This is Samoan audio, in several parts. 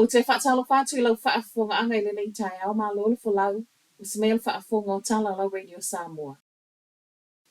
Ou te faatalofa atu i lau faafofogaaga i lenei taeao, malo le folau, ua simea le faafofoga o tala a lau Radio Samoa.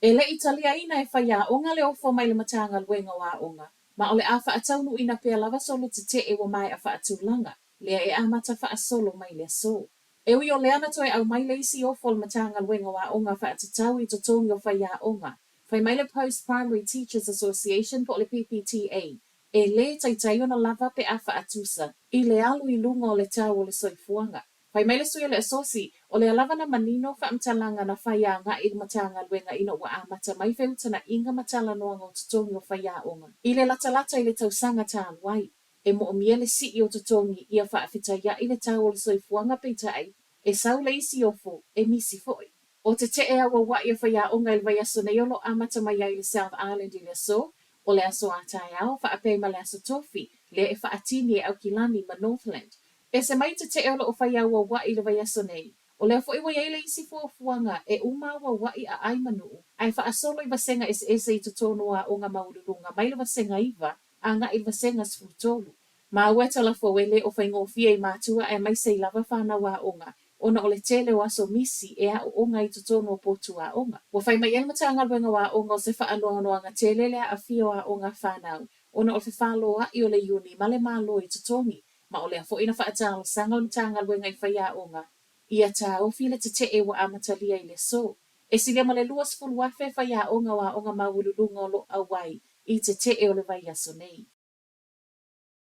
E le i taliaina e faiaoga le ofo mai le Matagaluega o Aoga, ma o le a faataunuuina pea lava solo tetee ua maea faatulaga, lea e amata faasolo mai le aso. E ui o lea na toe aumai le isi ofo a le Matagaluega o Aoga faatatau i totogi o faiaoga, fai mai le Post Primary Teachers Association po o le PPTA, e lē taitai ona lava pe a faatusa i le alu i luga o le tau o le soifuaga. Fai mai le sui o le Asosi, o lea lava na manino faamatalaga na fai agai i le Matagaluega ina ua amata mai feutanaʻiga ma talanoaga o totogi o faiaoga i le latalata i le tausaga talu ai. E moomia le sii o totogi ia faafetaiaʻi le tau o le soifuaga peitai, e sau le isi ofo, e misi foi. O tetee auauaʻi o faiaoga i le vaiaso nei o lo o amata mai ai i le South Island i le aso, o le aso a taeao, faapea ai ma le aso Tofi, lea e faatini e Aukilani ma Northland. Ese mai tetee o lo o fai auauaʻi i le vaiaso nei. O lea foi ua i ai le isi fuafuaga e uma auauaʻi aai ma Nuʻu, ae faasolo i vasega eseese i totonu o aoga maualuluga mai le vasega 9 agai i le vasega 13. Maua e Talafoe e le o faigofie i matua aemaise i lava fanau aoga ona o le tele o aso misi e aooga ai i totonu o potu aoga. Ua fai mai ai le Matagaluega o Aoga o se faanoanoaga tele le aafia o aoga a fanau ona o le fefaloaʻi o le Iuni ma le Malo i totogi, ma o lea foi na faatalosaga le Matagaluega i faiaoga ia taofi le tetee ua amatalia i le aso. E silia ma le 20,000 faiaoga o aoga maualuluga o lo o auai i tetee o le vaiaso nei.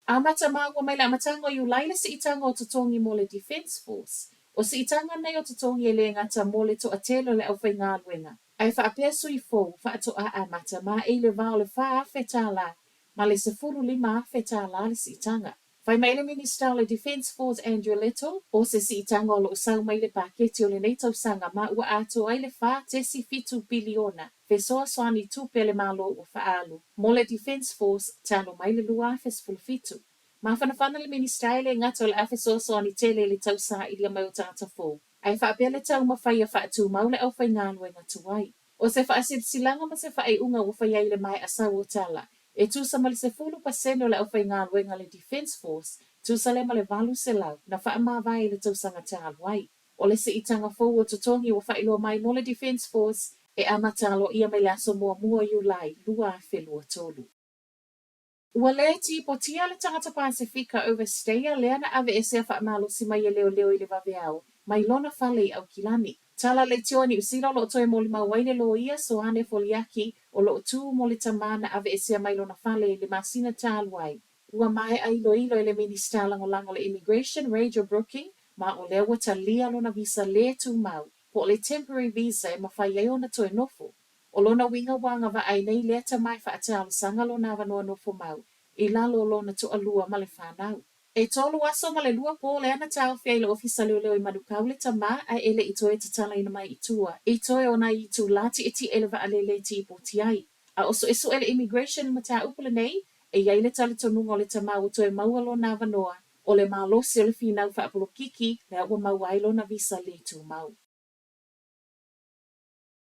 Amata maua mai le amataga o Iulai le siitaga o totogi mo le Defence Force. O siitaga nei o totogi e le gata mo le toatele o le aufaigaluega, ae faapea sui fou faatoa amata ma e i le va o le $4,000 ma le $15,000 le siitaga. Fai mai le Minisita o le Defence Force Andrew Little, o se siitaga o lo o sau mai le paketi o lenei tausaga ma ua atoa ai le 4.7 piliona fesoasoani tupe a le Malo ua faaalu mo le Defence Force talu mai le 2017. Mafanafana le Minisita e le gata o le a fesoasoani tele i le tausaili mai o tagata fou, ae faapea le taumafai ia faatumau le aufaigaluega tuai. O se faasilasilaga ma se faaiuga ua fai ai le maea sau o tala, e tusa ma le 10% o le aufaigaluega a le Defence Force, tusa lea ma le 800, na faamavae i le tausaga talu ai. O le siitaga fou o totogi ua faailoa mai mo le Defence Force e amata aloaia mai le aso muamua o Iulai 2023. Ua le tipotia le tagata Pasefika overstayer lea na aveesea faamalosi mai e leoleo i le vaveao mai lona fale i Aukilani. Tala leitioa Niu Sila o lo o toe molimau ai le loia Soane Foliaki o lo o tu mo le tama na aveesea mai lona fale i le masina talu ai. Ua maea iloilo e le Minisita Lagolago o le Immigration Rachel Brooking ma o lea ua talia lona visa lē tumau po o le temporary visa e mafai ai ona toe nofo. O lona uiga ua agavaa ai nei lea tama e faatalosaga lona avanoa nofo mau i lalo o lona toalua ma le fanau. E tolu aso ma le lua po lea na taofi ai i le ofisa leoleo i Manukau le tama ae e le i toe tatalaina mai i tua i toe o nai itulā tietie le vaalele e tipoti ai. A o suesue le Immigration i le mataupu lenei, e i ai le talitonuga o le tama ua toe maua lona avanoa o le malosi o le finau faapolokiki lea ua maua ai lona visa lē tumau.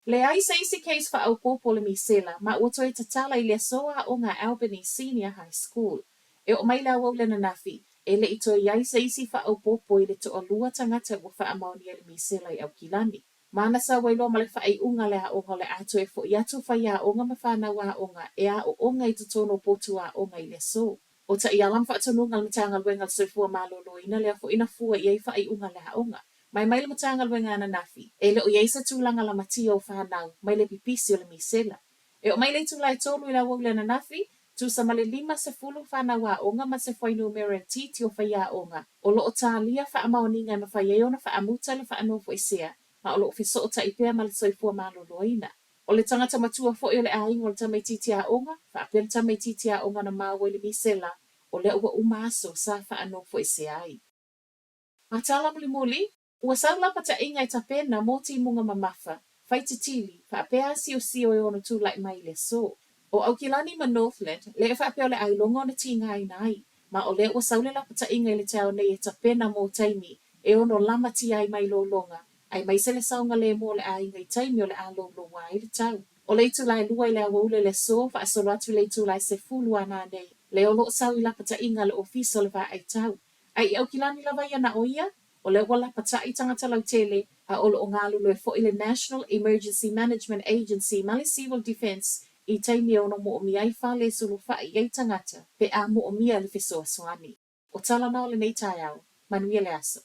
Leai se isi case faaopoopo o le misela ma ua toe tatala i le aso aoga a Albany Senior High School. E oo mai le aoauli ananafi, e le i toe i ai se isi faaopoopo i le toalua tagata ua faamaonia i le misela i Aukilani. Ma na sau ai loa ma le faaiuga a le aoga o le a toe foʻi atu faiaoga ma fanau aoga e aooga i totonu o potu aoga i le aso. O taiala ma faatonuga a le Matagaluega o le Soifua Maloloina lea foi na fua i ai faaiuga a le aoga. Mai mai le Matagaluega ananafi, e le o i ai se tulaga lamatia o fanau mai le pipisi o le misela. E oo mai le itula e tolu i le aoauli ananafi, tusa ma le 50 fanau aoga ma se fuainumera itiiti o faiaoga o lo o talia faamaoniga e mafai ai ona faamuta le faanofoesea ma o lo o fesootai pea ma le soifua maloloina. O le tagata matua foi o le aiga o le tamaitiiti aoga, faapea le tamaitiiti aoga na maua i le misela, o lea ua uma aso sa faanofoesea ai. Ma tala mulimuli, ua sau lapataiga e tapena mo timuga mamafa, faititili, faapea asiosio e ono tulai mai i le aso. O Aukilani ma Northland, lea e faapea o le ailoga ona tigaina ai, ma o lea ua sau le lapataiga i le taeao nei e tapena mo taimi e ono lamatia ai mai lologa, aemaise le saogalemu o le aiga i taimi o le a louloua ai le tau. O le itula e lua i le aoauli o le aso, faasolo atu i le itula e 10 a nanei, lea o lo o sau i lapataiga a le Ofisa o le Vaai Tau. A i Aukilani lava ia na o ia, o lea ua lapataʻi tagata lautele, a o lo o galulue foi le National Emergency Management Agency ma le Civil Defence i taimi e ono moomia ai fale e sulufaʻi i ai tagata pe a moomia le fesoasoani. O tala na o lenei taeao. Manuia le aso.